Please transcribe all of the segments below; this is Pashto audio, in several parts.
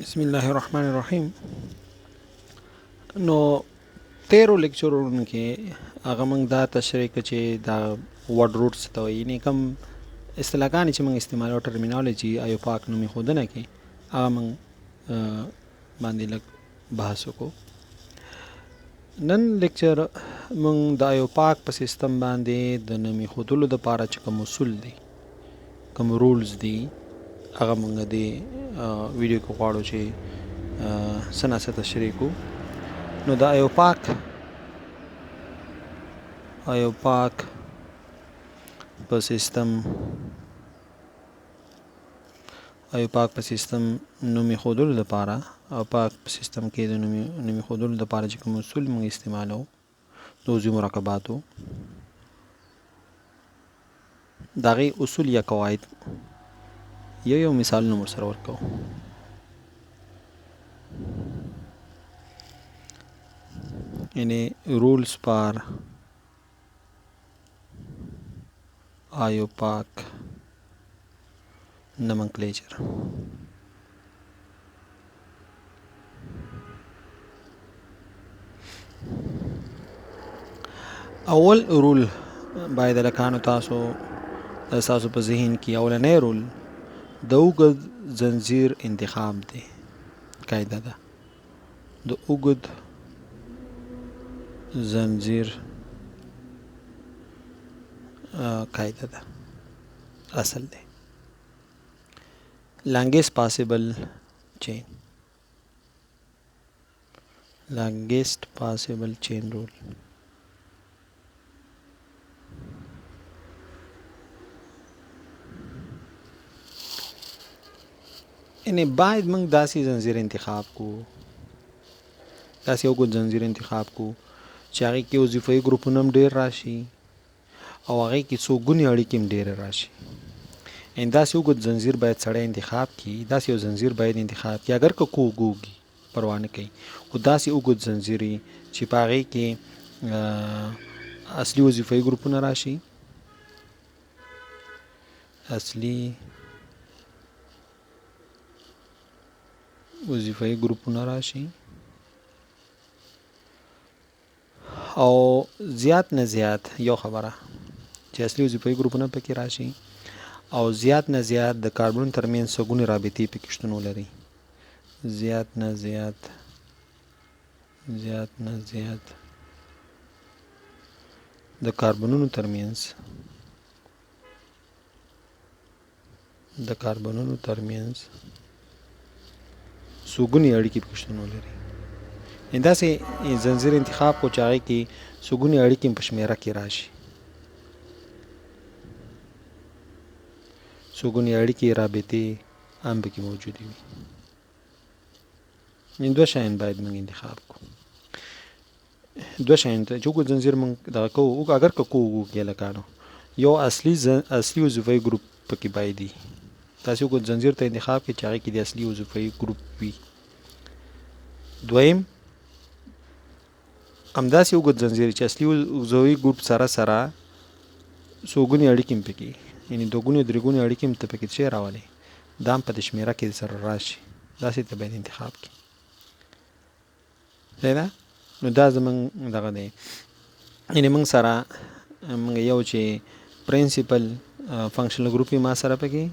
بسم الله الرحمن الرحیم. نو تیرو لیکچرونو کې هغه موږ دا تشریح کړ چې دا ورډ روټ څه ته وایي، یعنې کوم اصطلاحګانې چې موږ استعمالوو، ټرمینالوجي ایوپاک نومې ښودنه کې هغه موږ باندې لږ بحث وکړو. نن لیکچر موږ د ایوپاک په سیستم باندې د نومې ښودلو دپاره چې کوم اصول دي، کوم رولز دي، هغه موږ دې ویډیو کې غواړو چې څه نا څه تشریح کړو. نو د ایوپاک په سیستم، ایوپاک په سیستم نومې ښودلو دپاره، ایوپاک په سیستم کې د نومې ښودلو دپاره چې کوم اصول موږ استعمالوو د عضوي مرکباتو، د هغې اصول یا قواعد یو یو مثالونه ورسره ورکوو. یعنی رولز فار آیوپاک نمنکلیچر. اول رول باید لکانو تاسو تاسو په ذهن کې، اولنی رول د اوږد زنجیر انتخاب دی، قاعده ده د اوږد زنجیر قاعده ده، اصل دی longest possible chain، longest possible chain rule. یعنی باید موږ داسې زنجیر انتخاب کو، داسې یو ګل زنجیر انتخاب کو چې هغې کې وظیفوي ګروپونه هم ډېر راشي او هغې کې څو ګونې اړیکې هم ډېرې راشي. یعنی داسې اوږد زنجیر باید سړی انتخاب کړي، داسې یو زنجیر باید انتخاب کړي، اګر که کوږوږي پروا نه کوي، خو داسې اوږد زنجیر چې په هغې کې اصلي وظیفوي ګروپونه راشي، اصلي وظیفوي ګروپونه راشي او زیات نه زیات، یو خبره چې اصلي وظیفوي ګروپونه پکې راشي او زیات نه زیات د کاربن ترمنځ څو رابطې پکې شتون ولري، زیات نه زیات، زیات نه زیات د کاربنونو ترمنځ، د کاربنونو ترمنځ څوګونې اړیکې پکې شتون ولري. یعنې داسې زنځیر انتخاب کو چې هغې کې څوګونې اړیکې په شمیره کې راشي، څوګونې اړیکې رابطې هم پکې موجودې وي. یعنې دوه شیان باید موږ انتخاب کړو، دوه شیان ته چې اوږد زنځیر موږ دغه کوو، اګر که کوږو کې لکانو یو اصلي اصلي وظیفوي ګروپ پکې باید وي. تاسې اوږد زنځیر ته انتخاب کړئ چې هغې کې د اصلي وظیفوي ګروپ وي. دویم همداسې اوږد زنځیر چې اصلي وظیفوي ګروپ سره سره څوګونې اړیکې هم پکې، یعنې دوه ګونې درې ګونې اړیکې هم ته پکې څه راولې، دا هم په دې شمېره کې سره راشي، داسې ته باید انتخاب کړي. صحیح ده؟ نو دا زمونږ دغه دی، یعنې موږ سره موږ یو چې پرنسپل فنکشنل ګروپ ما سره پکې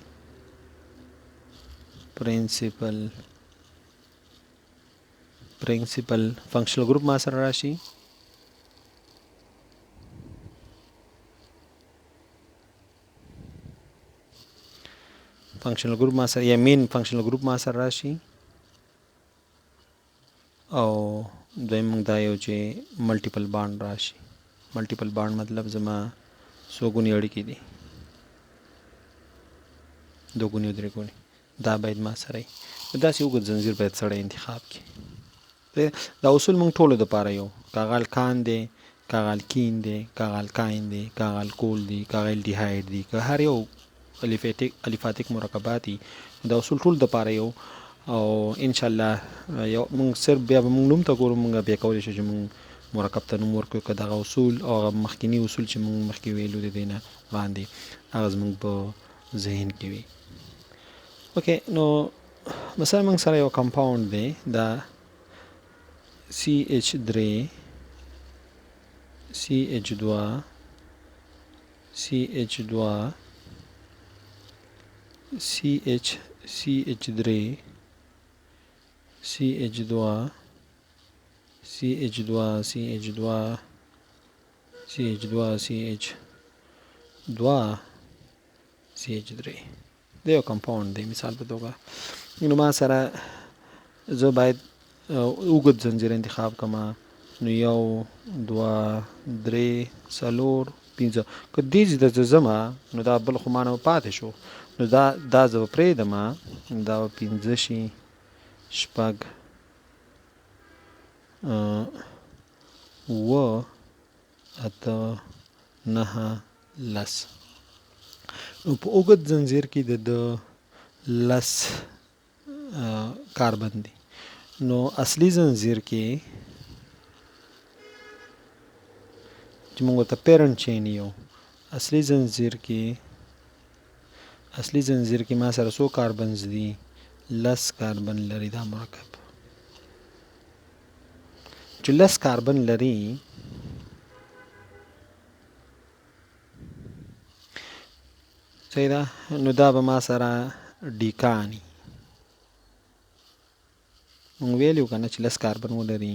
پرنسپل فنکشنل ګروپ ما سره راشي، فنکشنل ګروپ ما سره یا مین فنکشنل ګروپ ما سره راشي، او دویم موږ دا یو چې ملټیپل بانډ راشي. ملټیپل بانډ مطلب زما څو ګونې اړیکې دي، دوه ګونې او درې ګونې، دا باید ما سره وي. داسې اوږد زنځیر باید سړی انتخاب کړي. دا اصول موږ ټولو دپاره یو، که هغه الکان دی، که هغه الکین دی، که هغه الکاین دی، که هغه الکول دی، که هغه الډیهاید دی، که هر یو الیفاتیک مرکبات دي، دا اصول ټول دپاره یو. او ان شاء الله یو موږ صرف بیا به موږ نوم ته ګورو، موږ بیا کولی شو چې موږ مرکب ته نوم ورکړو که دغه اصول او هغه مخکیني اصول چې موږ مخکې ویلو د دې نه وړاندې هغه زموږ په ذهن کې وي. اوکې، نو مثلا موږ سره یو کمپاوند دی، دا سی اچ 3 سی اچ 2 سی اچ 2 سی اچ سی اچ 3 سی اچ 2 سی اچ 2 سی اچ 2 سی اچ 2 سی اچ 2 سی اچ 3، دا یو کمپاوند دی مثال په توګه. نو ما سره زه باید اوږد زنجیر انتخاب کړم، نو 1 2 3 4 5. که دې ځای ته زه ځم نو دا بل خو ما نه پاتې شو، نو دا زه به پرېږدم، دا به 5 شي، 6، 7، 8، 9، 10. نو په اوږد زنجیر کې د ده 10 کاربن دي. نو اصلي زنجیر کې چې موږ ورته پیرنټ چین یو، اصلي زنجیر کې ما سره څو کاربنز دي؟ 10 کاربن لري دا مرکب. چې 10 کاربن لري صحیح ده، نو دا به ما سره ډیکانی. مونږ ویلي وو که نه چې 10 کاربن ولري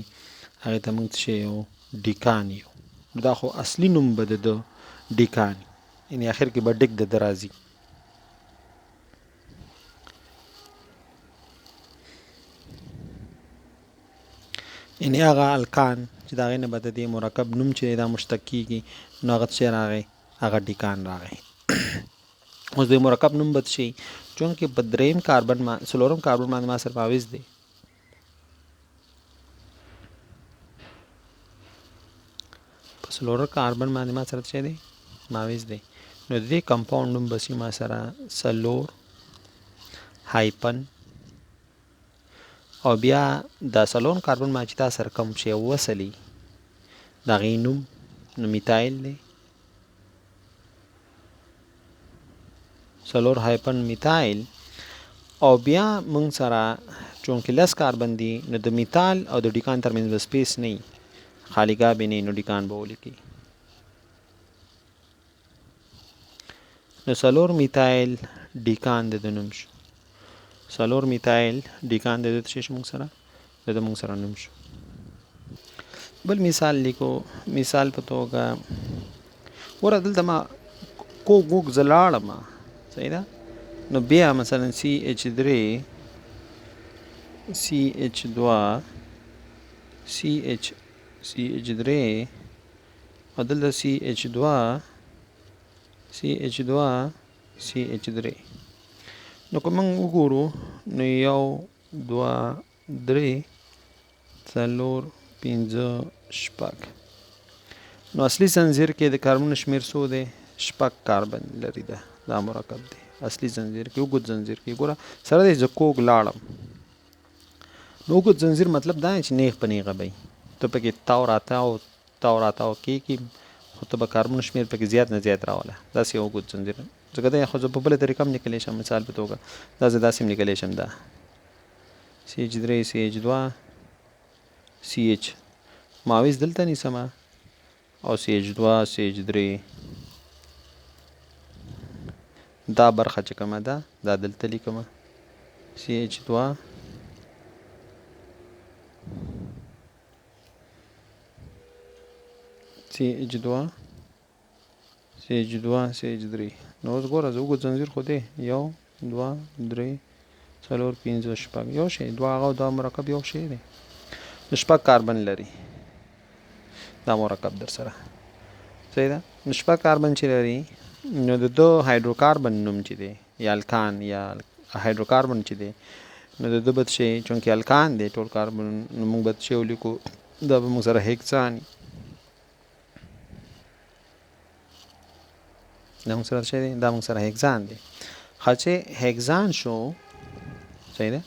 هغې ته مونږ څه شی یو؟ ډیکان یو. نو دا خو اصلي نوم به د ده ډیکان، یعنې اخر کې به ډیک د ده راځي. یعنې هغه الکان چې د هغې نه به د دې مرکب نوم چې دی دا مشتق کېږي، نو هغه څه شی راغی؟ هغه ډیکان راغی. اوس د مرکب نوم به څه شي؟ چونکې په دریم کاربن ما څلورم کاربن باندې ما سره ماویز دی، په څلورم کاربن باندې ما سره څه دی؟ ماویز دی. نو د دې کمپاوند نوم به شي ما سره 4 هایپن، او بیا دا څلورم کاربن ما چې تا سره کوم شی وصلي د هغې نوم نو میتایل دی، 4 هایپن میتایل. او بیا موږ سره چونکې 10 کاربن دي، نو د میتال او د ډیکان ترمنځ به سپیس نه وي، خالیګاه به نه وي، نو ډیکان به ولیکي. نو 4 میتایل ډیکان د ده نوم شو. 4 میتایل ډیکان د ده څه شي موږ سره؟ د ده موږ سره نوم شو. بل مثال لیکو، مثال په توګه ګوره دلته ما کوږ وږ زه لاړم، صحیح ده. نو بیا مثلا سی اچ 3 سی اچ 2 سی اچ سی اچ 3 او دلته سی اچ 2 سی اچ 2 سی اچ 3. نو که موږ وګورو نو 1 2 3 4 5 6. نو اصلي زنجیر کې د کاربنونو شمېر څو دی؟ 6 کاربن لري ده دا مرکب دی اصلي زنجیر کې، اوږد زنجیر کې. ګوره سره دی زه کوږ لاړم، نو اوږد زنجیر مطلب دا دی چې نیغ په نیغه به وي، ته پکې تاو راتاو تاو راتاو کېږي، خو ته به کاربنونو شمېر پکې زیات نه زیات راوله. داسې یو اوږد زنجیر، ځکه دا خو زه په بله طریقه هم لیکلی شم. مثال په توګه دا زه داسې هم لیکلی شم، دا سی اچ 3 سی اچ 2 سی اچ ماویز دلته نیسم او سی اچ 2 سی اچ 3 دا برخه چې کومه ده دا دلته لیکم، سی اچ 2 سی اچ 2 سی اچ 2 سی اچ 3. نو اوس ګوره زه اوږد زنجیر خو دی 1 2 3 4 5 6 یو شی، دوه هغه دا مرکب یو شی دی. نو 6 کاربن لري دا مرکب در سره، صحیح ده. نو 6 کاربن چې لري، نو د ده هایدروکاربن نوم چې دی یا الکان یا هایدروکاربن چې دی، نو د ده به څه شی، چونکې الکان دی ټول کاربن، نو موږ به څه شی ولیکو؟ دا به موږ سره هکسان، دا موږ سره څه دی؟ دا موږ سره هکسان دی. ښه چې هکسان شو، صحیح ده،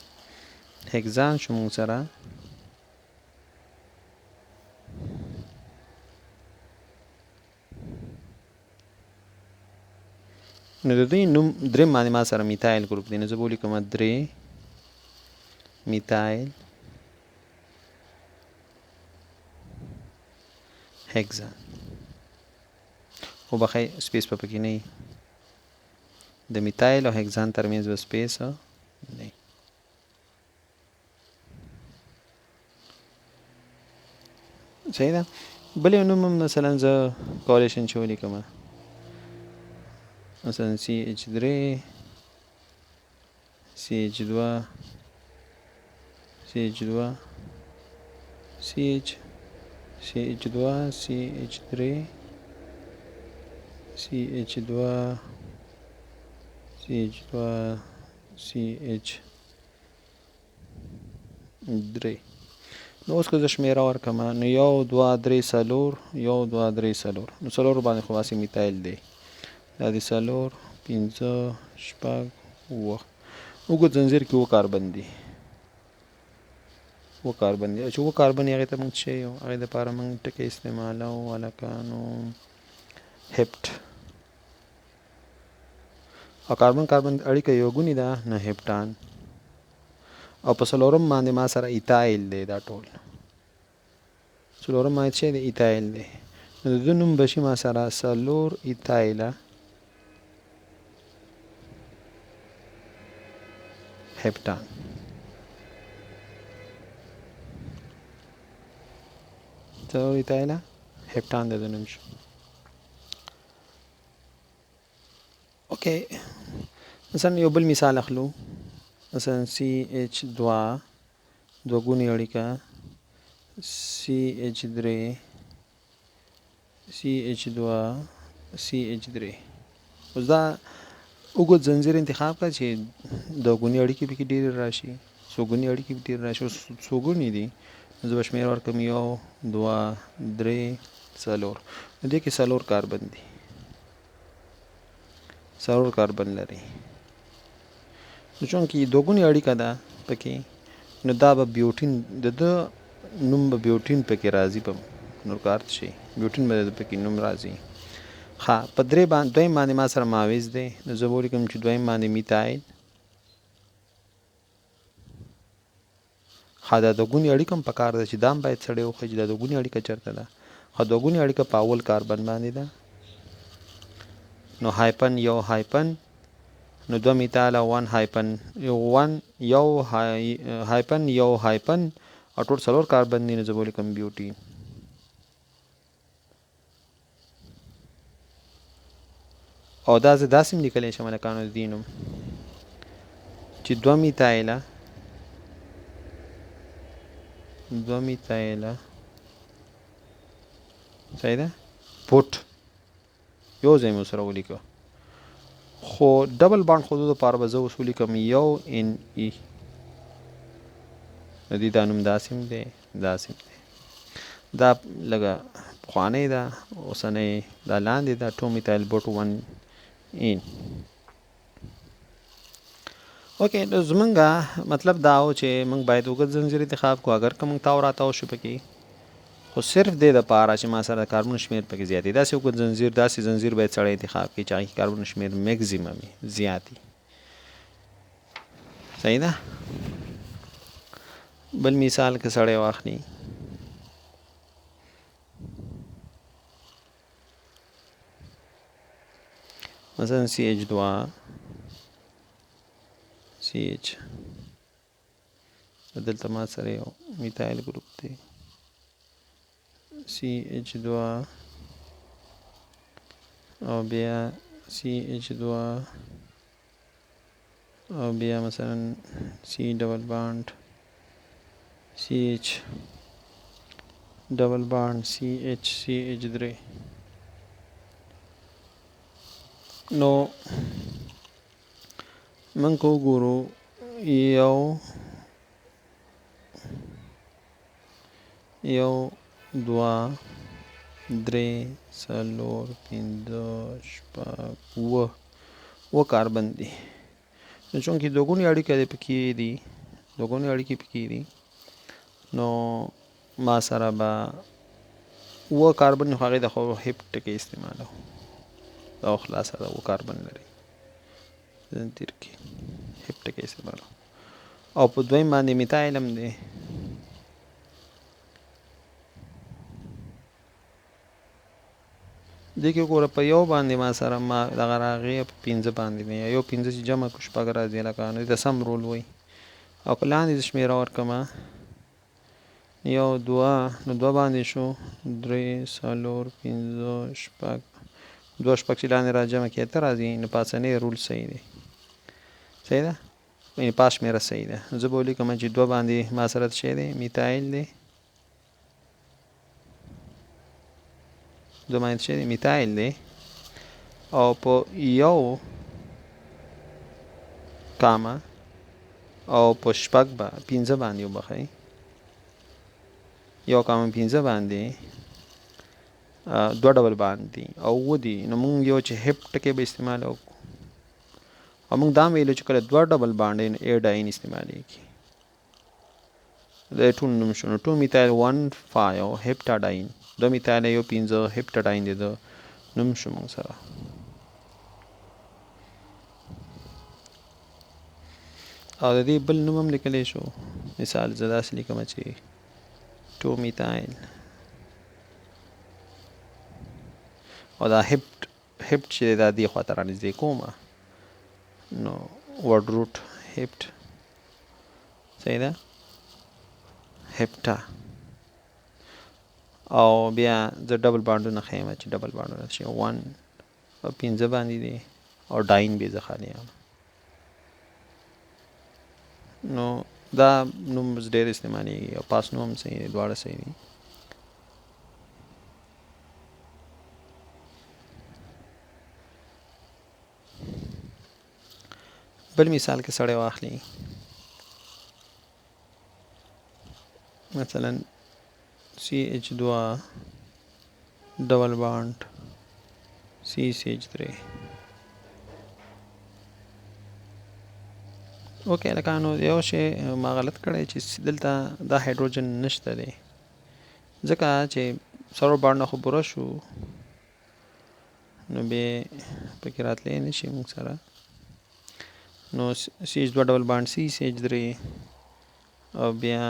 هکسان شو موږ سره نو د دې نوم دریم باندې ما سره میتایل ګروپ دی، نو زه به ولیکم 3 میتایل هکزان. وبخښئ، سپیس په پکې نه، د میتایل او هکزان ترمنځ به سپیس نه. صحیح ده. بل یو نوم هم مثلا زه کولی شم چې ولیکم، مثلا سی اچ درې، سی اچ دوه، سی اچ دوه، سی اچ، سی اچ دوه، سی اچ درې، سی اچ دوه، سی اچ دوه، سی اچ درې. نو اوس که زه شمېره ورکړم، نو یو، دوه، درې، څلور، یو، دوه، درې، څلور. نو څلور باندې خو هسې میتایل دی. دا د څلور، پنځه، شپږ، اووه. اوږد زنځیر کې اووه کاربن دي، اووه کاربن دي. چې اووه کاربن، هغې ته موږ څه یو، هغې دپاره موږ ټکی استعمالوو هلکانو، هپټ. او کاربن کاربن اړیکه یو ګونې ده، نه هپټان. او په څلورم باندې ما سره ایتایل دی. دا ټول څلورم باندې څه دی؟ ایتایل دی. نو د ده نوم به شي ما سره څلور ایتایله هپټان. څلور ایتایله هپټان د ده نوم شو. اوکې، مثلا یو بل مثال اخلو، مثلا سی اچ دوه، دوه ګونې اړیکه، سی اچ درې، سی اچ دوه، سی اچ درې. اوس دا اوږد زنځیر انتخاب کړه چې دوه ګونې اړیکې پکې ډېرې راشي، څو ګونې اړیکې پکې ډېرې راشي. اوس څو ګونې دي؟ زه به شمېر ورکړم، یو، دوه، درې، څلور. نو دې کې څلور کاربن دي، څلور کاربن لري. نو چونکې دوه ګونې اړیکه ده پکې، نو دا به بیوټین، د ده نوم به بیوټین پکې راځي. په نور کار شي، بیوټین به د پکې نوم راځي. ښه، په درې باندې، دویم باندې ما سره ماویز دی. نو زه به ولیکم چې دویم باندې میتایل. ښه، دا دوه ګونې اړیکه هم پکار ده چې دا هم باید سړی وښيي چې دا دوه ګونې اړیکه چېرته ده. ښه، دوه ګونې اړیکه په اول کاربن باندې ده، نو هایپن یو هایپن، نو دوه میتاله 1 هایپن 1، یو هایپن، یو هایپن، او ټول څلور کاربن دي. نو زه به ولیکم بیوټین. او دا زه داسې هم لیکلی شم هلکانو د دې نوم چې دوه میتایله، دوه میتایله، صحیح ده، پوټ یو ځای مې سره ولیکه. خو ډبل بانډ ښودو دپاره به زه اوس ولیکم یو ان ای. د دې دا نوم داسې هم دی، داسې هم دی. دا لږه پخوانۍ ده، اوسنۍ دا لاندې ده، 2 میتایل بوټ 1 این. اوکې، نو زمونږه مطلب دا و چې موږ باید اوږد زنځیر انتخاب کړو، اګر که موږ تاو راتاو شو پکې، خو صرف دې دپاره چې ما سره د کاربن شمېر پکې زیات وي. داسې اوږد زنځیر، داسې زنځیر باید سړی انتخاب کړي چې هغې کې کاربن شمېر میکزیمم وي، زیات وي. صحیح ده. بل مثال که سړی واخلي، مثلا سی اچ دوه، سی اچ، دلته ما سره یو میتایل ګروپ دی، سی اچ دوه، او بیا سی اچ دوه، او بیا مثلا سی ډبل بانډ، سی اچ ډبل بانډ، سی اچ، سی اچ درې. نو موږ که وګورو، یو، یو، دوه، درې، څلور، پنځه، شپږ، اووه، اووه کاربن دي. نو چونکې دوه ګونې اړیکه دې پکې دي، دوه ګونې اړیکې پکې دي، نو ما سره به اووه کاربن، خو هغې د خو هیپ ټکی استعمالو. دا خلاصه ده، اووه کاربن لري زنځیر کې، هیپ ټکی استعمالو. او په دویم باندې میتایل هم دی. دې کې وګوره، په یو باندې ما سره ما دغه راغی، په پنځه باندې دی، یو پنځه چې جمع کړو شپږ راځي لکه، نو دې ته سم رول وایي. او که لاندې زه شمېره ورکړم یو دوه، نو دوه باندې شو درې څلور پنځه شپږ، دوه شپږ چې لاندې را جمع کړي اته راځي، نو پاسنی رول صحیح دی. صحیح ده، یعنې پاس شمېره صحیح ده. زه به ولیکم چې دوه باندې ما سره څه شی دی؟ میتایل دی. دوه باندې څه شی دی؟ میتایل دی. او په یو کامه او په شپږ به پنځه باندې وبخښئ، یو کامه پنځه باندې دوه ډول باندې او اووه دي، نو موږ یو چې هپ ټکی به استعمالو. او موږ دا هم ویلو چې کله دوه ډبل باندې نو ای ډاین استعمالیږي. د ټول نوم شو، نو 2 میتایل 1 5 هپټاډاین، 2 میتایل 1 5 هپټاډاین دی د نوم شو موږ سره. او د دې بل نوم هم لیکلی شو. مثال زه داسې لیکم چې 2 میتایل او دا هپټ هپټ چې دا دې خواته رانږدې کوم، نو ورډ روټ هپټ، صحیح ده، هپټا. او بیا زه ډبل بانډونه ښیم چې ډبل بانډونه شي 1 او 5 باندې دی او ډاین به زه خالي یم. نو دا نوم ډېر استعمالیږي او پاس نوم هم صحیح دی، دواړه صحیح دي. بل مثال کې سړی واخلي، مثلا سی اچ 2 ډبل بانډ سی سی اچ 3. اوکې لکه نو یو شی ما غلط کړی چې دلته دا هایدروجن نشته دی، ځکه چې څلور بانډ خو پوره شو، نو بیا پکې راتلی نه شي موږ سره. نو سی اچ 2 ډبل بانډ سی سی اچ 3 او بیا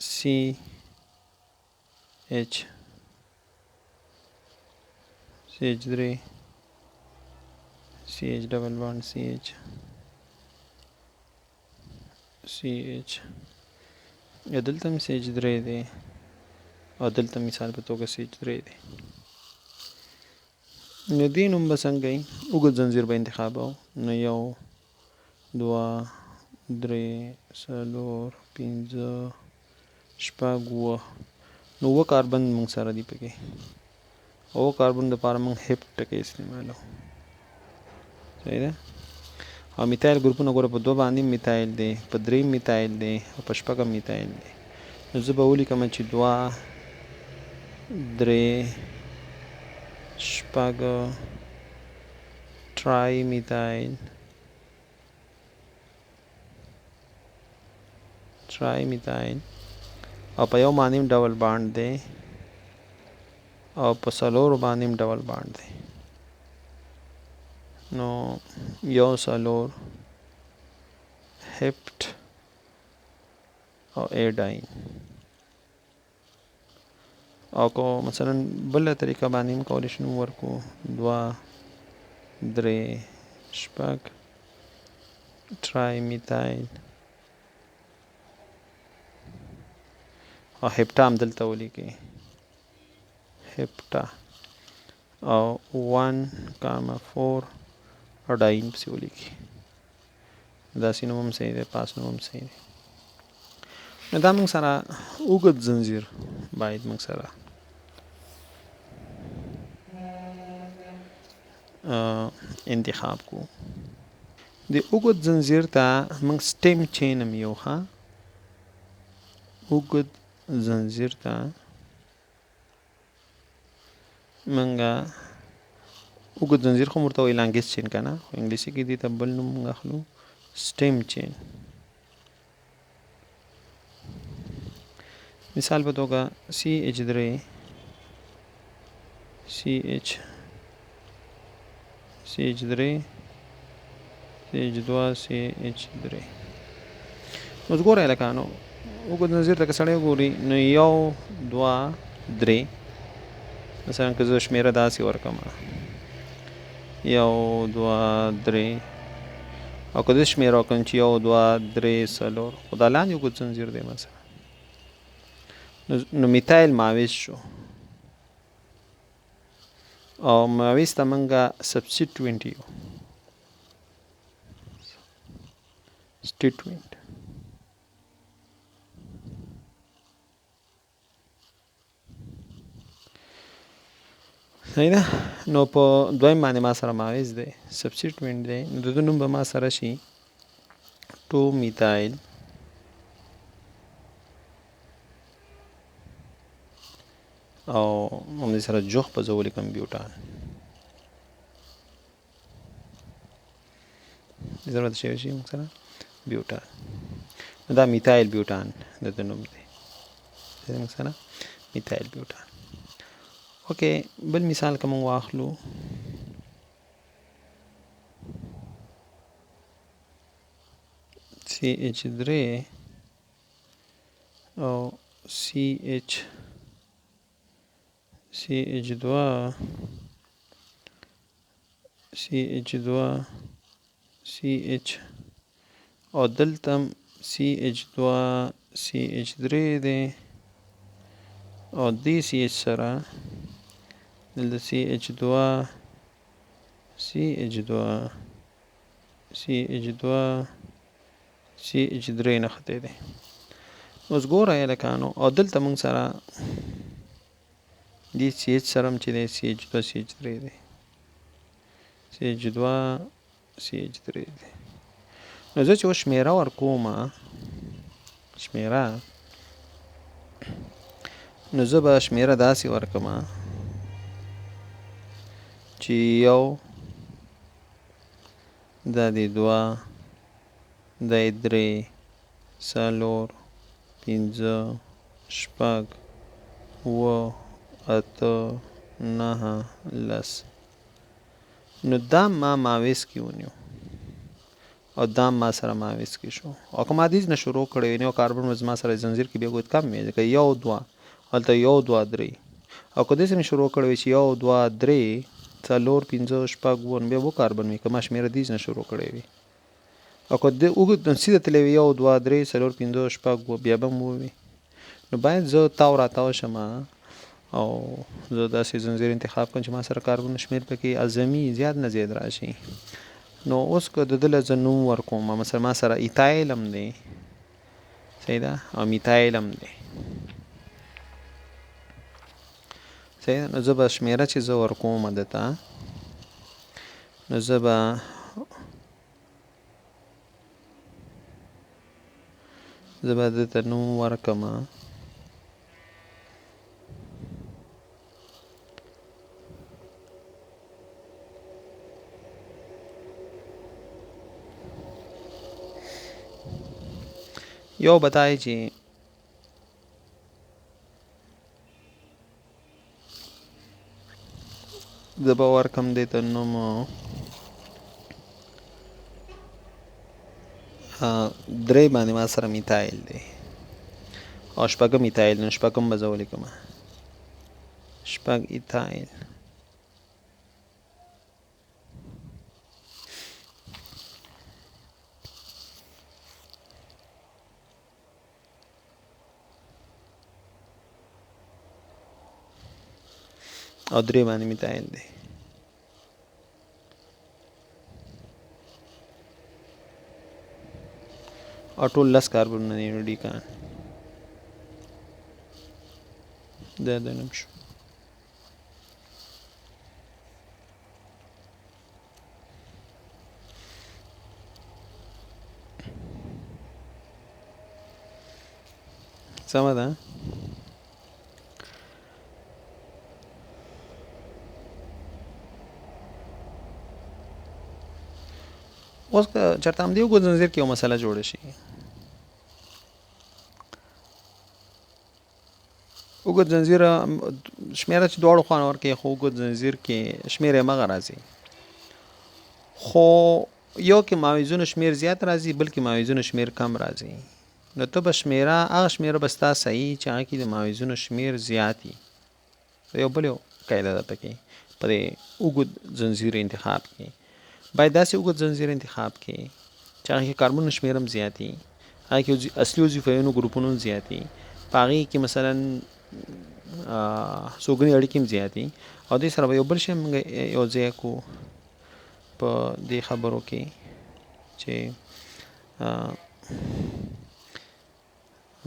سی اچ سی اچ 3 سی اچ ډبل بانډ سی اچ سی اچ، یا دلته هم سی اچ 3 دی او دلته مثال په توګه سی اچ 3 دی. نو دې نوم به څنګه وي؟ اوږد زنځیر به انتخابوو. نو 1 2 3 4 5 6 7، نو 7 کاربن موږ سره دی پکې، او 7 کاربن دپاره موږ هپ ټکی استعمالوو. صحیح ده. او میتایل ګروپونه ګوره، په 2 باندې میتایل دی، په 3 میتایل دی او په 6 میتایل دی. نو زه به ولیکم چې 2 3 6 ټرای میتایل، ټرای میتایل، او په یو باندې هم ډبل بانډ دی او په څلورو باندې هم ډبل بانډ دی. نو 1 4 هپټ او ایډاین. او که مثلا بله طریقه باندې هم کولی شو نوم ورکړو، 2 3 6 ټرای میتایل او هپټا هم دلته ولیکئ، هپټا او 1 کامه 4 او ډاین پسې ولیکئ. داسې نوم هم صحیح دی، پاس نوم هم صحیح دی. نو دا موږ سره اوږد زنځیر باید موږ سره انتخاب کو. د اوږد زنځیر ته موږ سټیم چین هم یو، ښه اوږد زنځیر ته موږ اوږد زنځیر خو ورته وایي لانګیس چین که نه، خو انګلیسي کې دې ته بل نوم موږ اخلو سټیم چین. مثال په توګه سی اچ 3 سی اچ سی اچ 3 سی ایچ دوه سی ایچ درې. اوس ګورئ هلکانو، اوږد زنځیر ته که سړی وګوري نو یو دوه درې، مثلا که زه شمېره داسې ورکړم یو دوه درې، او که داسې شمېره ورکړم چې یو دوه درې څلور، خو دا لاندې اوږد زنځیر دی مثلا، نو میتایل ماویز شو، او ماویز ته مونږه سبسټیټوینټ یو، سټیټوینټ. صحیح ده. نو په دویم باندې ما سره ماویز دی، سبسټیټوینټ دی، نو د ده نوم به ما سره شي 2 میتایل او همدې سره جوخ به زه ولیکم بیوټان. دې سره به څه شي موږ سره بیوټان. نو دا میتایل بیوټان د ده نوم دی، موږ سره میتایل بیوټان. اوکې، بل مثال که موږ واخلو، سی ایچ درې او سی ایچ سی ایچ دوه سی ایچ دوه سی ایچ، او دلته سی ایچ دوه سی ایچ درې دی، او دې سی ایچ سره دلته سی ایچ دوه سی ایچ دوه سی ایچ دوه سی ایچ درې نښتی دی. اوس ګورئ هلکانو، او دلته موږ سره دې سی ایچ سره هم چې دی سی ایچ دوه سی ایچ درې دی، سی ایچ دوه سی ایچ درې دی. نو زه چې اوس شمېره ورکوم، شمېره، نو زه به شمېره داسې ورکړم چې یو، دا دی دوه، دا یې درې، څلور، پنځه، شپږ، اووه، اته، نهه، لس. نو دا ما ماویس کې ونیو او دا ما سره ماویس کې شو. او که ما دې نه شروع کړی وي، نو کاربن به زما سره زنځیر کې بیا ګوت کم وي، ځکه یو دوه، هلته یو دوه درې. او که داسې مې شروع کړی وي چې یو دوه درې څلور پنځه شپږ اووه، نو بیا اووه کاربن وي که ما شمېره دې نه شروع کړی وي. او که د اوږد سیده تللی وي یو دوه درې څلور پنځه شپږ اووه، بیا به هم اووه وي. نو باید زه تاو راتاو شم او زه داسې زنځیر انتخاب کړم چې ما سره کاربن شمېر پکې اعظمي زیات نه زیات راشي. نو اوس که د ده له زه نوم ورکوم، مثلا ما سره ایتایل هم دی، صحیح ده، او میتایل هم دی، صحیح ده. نو زه به شمېره چې زه ورکوم ده ته، نو زه به ده ته نوم ورکړم یو به دا چې زه به ورکړم دې ته نوم درې باندې ما سره میتایل دی او شپږم ایتایل، نو شپږم به زه ولیکم شپږ ایتایل. او درې باندې میتایل دی. او ټول لس کاربنونه دي، نو ډیکان دا د نوم شو. سمه ده. اوس که چېرته همدې اوږد زنځیر کې یو مسله جوړه شي، اوږد زنځیر شمېره چې دواړو خوا نه ورکوي، خو اوږد زنځیر کې شمېر یې همغه راځي، خو یو کې ماویزونو شمیر زیات راځي، بل کې ماویزونو شمیر کم راځي. نو ته به شمیره، هغه شمیره به ستا صحیح چې هغه کې د ماویزونو شمیر زیات وي. یو بل یو قاعده ده پکې، په دې اوږد زنځیر انتخاب کې باید داسې اوږد زنځیر انتخاب کې چې هغه کې کاربنونو شمیر هم زیات وي، هغه کې اصلي وظیفویونو ګروپونو هم زیات وي، په هغې کې مثلا څوګونې اړیکې هم زیات وي. او دې سره به یو بل شی موږ یو ځای کو په دې خبرو کې چې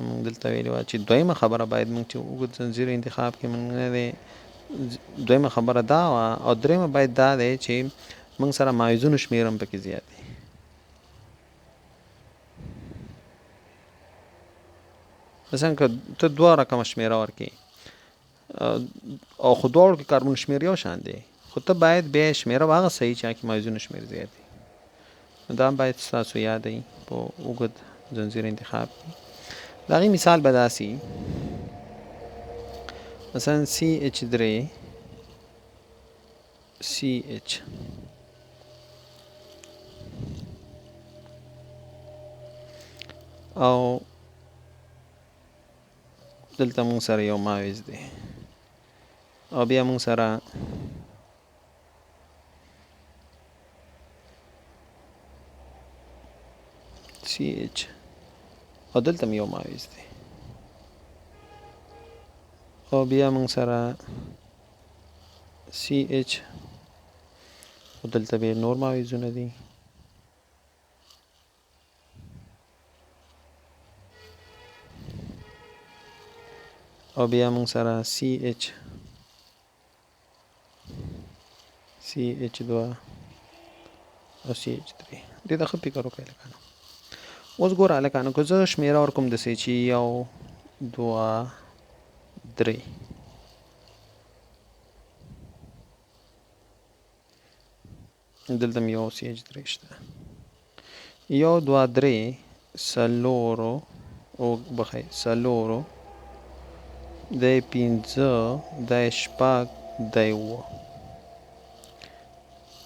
موږ دلته ویلي وه چې دویمه خبره باید موږ چې اوږد زنځیر انتخاب کې موږ نه دی، دویمه خبره دا وه. او درېیمه باید دا دی چې موږ سره مایزونو شمېر هم پکې زیات دی. مثلا که ته دوه رقمه شمېره ورکې او خو دواړو کې کاربن شمېر یو شان دی، خو ته باید بیا شمېره به هغه صحیح چې هغه کې مایزونو شمېر زیات دی. نو دا باید ستاسو یاد وي په اوږد زنځیر انتخاب کې. د هغې مثال به داسې، مثلا سی اچ درې سی اچ او دلته موږ سره یو ماویز دی، او بیا موږ سره سی اچ او دلته یو ماویز دی، او بیا موږ سره سی اچ او دلته بیا نور ماویزونه دي. او بیا موږ سره سی اچ، سی اچ دوه او سی اچ درې. دې ته ښه فکر وکړئ هلکانو. اوس ګوره هلکانو، که زه شمېره ورکوم داسې چې یو دوه درې، دلته هم یو سی اچ درې شته، یو دوه درې څلورو، او بخښئ څلورو، دی پنځه، دی شپږ، دی اووه.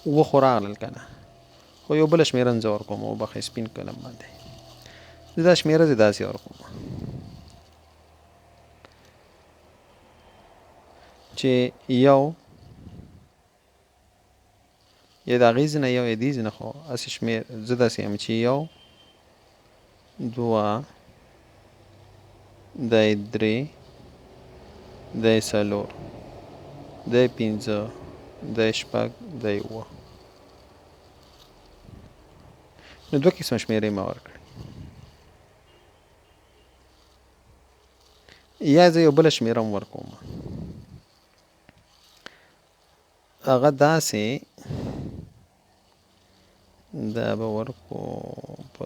اووه خو راغلل که نه، خو یو بله شمېره هم زه ورکوم، وبخښئ سپین قلم باندې زه دا شمېره زه داسې ورکوم چې یو یا د هغې ځای نه یو یا دې ځای نه، خو هسې شمېر زه داسې یم چې یو دوه دی درې دی څلور دی پنځه دی شپږ دی اووه. نو دوه قسمه شمېرې ما ورکړې. یا زه یو بله شمېره هم ورکوم، هغه داسې دا به ورکو په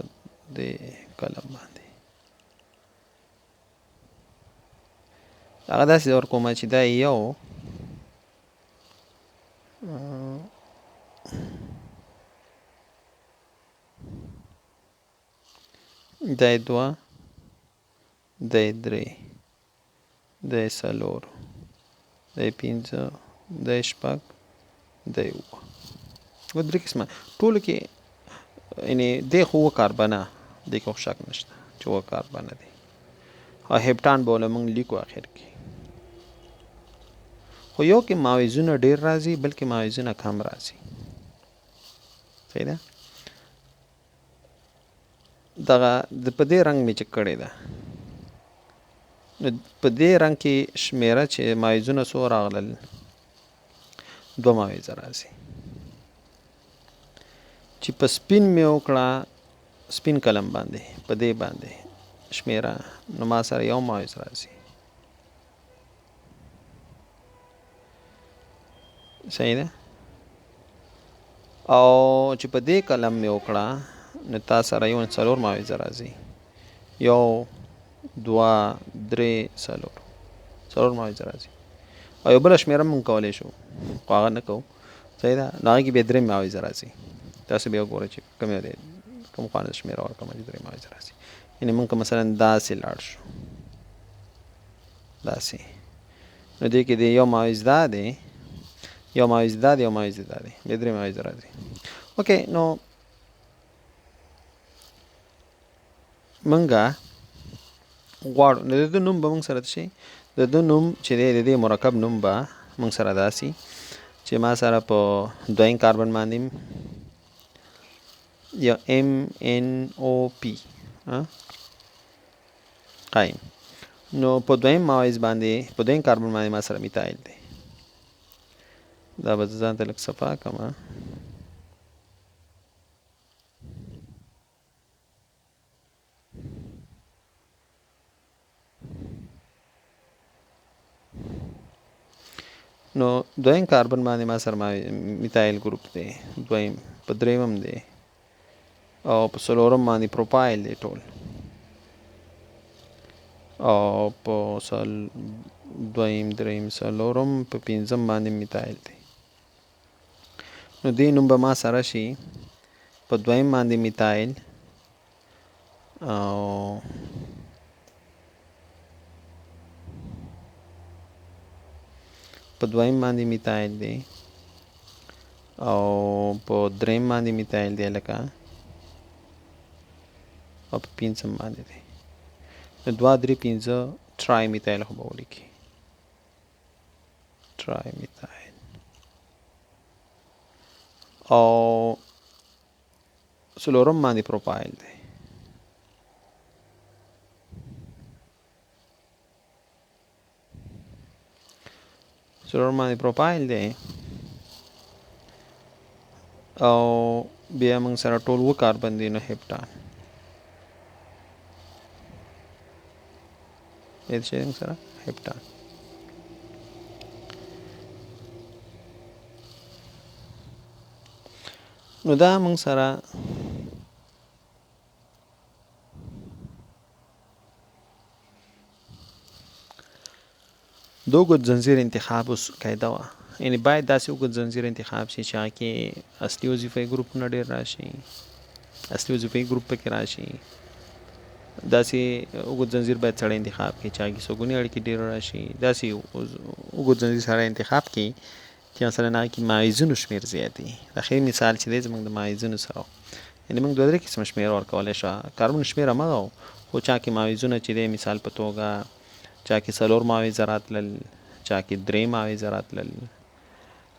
دې قلم باندې، هغه داسې ورکوم چې دا یو دا دوه دی درې دی څلور دی پنځه دی شپږ دی اووه. و درې قسمه ټولو کې، یعنی دی خو اووه کاربنه دې کې خو شک نشته چې اووه کاربنه دی، او هپټان به له موږ لیکو اخر کې. خو یو کې ماویزونه ډیر راځي، بل کې ماویزونه کم راځي. صحیح ده؟ دغه د په دې رنګ مې چې کړې ده، نو په دې رنګ کې شمېره چې مایزونه څو راغلل، دوه مایزه راځي. چې په سپین مې وکړه، سپین قلم باندې په دې باندې شمېره، نو ما سره یو مایز راځي. صحیح ده؟ او چې په دې قلم مې وکړه، نو تا سره یو څلور ماویزه راځي، یو دوه درې څلور، څلور ماویزه راځي. او یو بله شمېره موږ کولی شو، خو هغه نه کوو. صحیح ده؟ نو هغه کې بیا درې ماویزه راځي. تاسو بیا وګورئ چې کوم یو دی، کوم خوا نه شمېره ورکړم چې درې ماویزه راځي. یعنې موږ که مثلا داسې لاړ شو داسې، نو دې کې دی یو ماویز دا دی، یو ماویز دا دی، یو ماویز دا دی، بیا درې ماویزه راځي. اوکې، نو مونږه غواړو نو د ده نوم به مونږ سره څه شي؟ د ده نوم چې دی د دې مرکب نوم به مونږ سره داسي چې ما سره په دویم کاربن باندې یو ایم ان او پی قایم، نو په دویم ماویز باندې په دویم کاربن باندې ما سره میتایل دی. دا به زه ځان ته لږ صفا کړم. نو دویم کاربن باندې ما سره میتایل ګروپ دی، دویم په دریمم دی او په څلورم باندې پروپایل دی ټول، او په دویم دریم څلورم په پنځم باندې میتایل دی. نو دې نوم به ما سره شي په دویم باندې میتایل او په دویم باندې میتایل دی او په دریم باندې میتایل دی لکه او په پنځم باندې دی. نو 2 3 5 ټرای میتایل خو به ولیکي، ټرای میتایل. او څلورم باندې پروپایل دی. څلورم باندې پروپایل دی او بیا موږ سره ټول و کاربن دی، نو هپټان دې شي موږ سره هپټان. نو دا موږ سره د اوږد زنځیر انتخاب اوس قاعده وه، یعنی باید داسې اوږد زنځیر انتخاب شي چې هغه کې اصلي وظیفوي ګروپونه ډېر راشي، اصلي وظیفوي ګروپ پکې راشي. داسې اوږد زنځیر باید سړی انتخاب کړي چې هغه کې څوګوني اړیکې ډېر راشي. داسې اوږد زنځیر سړی انتخاب کړي چې مثلا هغه کې مایزونو شمېر زیات وي. د ښه مثال چې دی زموږ د مایزونو سره، یعنی موږ دوه درې قسمه شمېر ورکولی شو، کاربن شمېر همغه و، خو چا کې مایزونه چې دی مثال په توګه چا کې 4 ماویزه راتلل، چا کې 3 ماویزه راتلل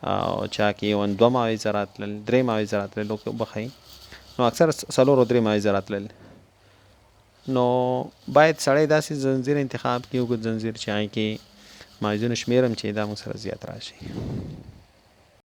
او چا کې یو 2 ماویزه راتلل، 3 ماویزه راتلل، وبخښئ، نو اکثر 4 او 3 ماویزه راتلل. نو باید سړی داسې زنځیر انتخاب کړي، اوږد زنځیر چې هغې کې ماویزونو شمېر هم چې دا موږ سره زیات راشي.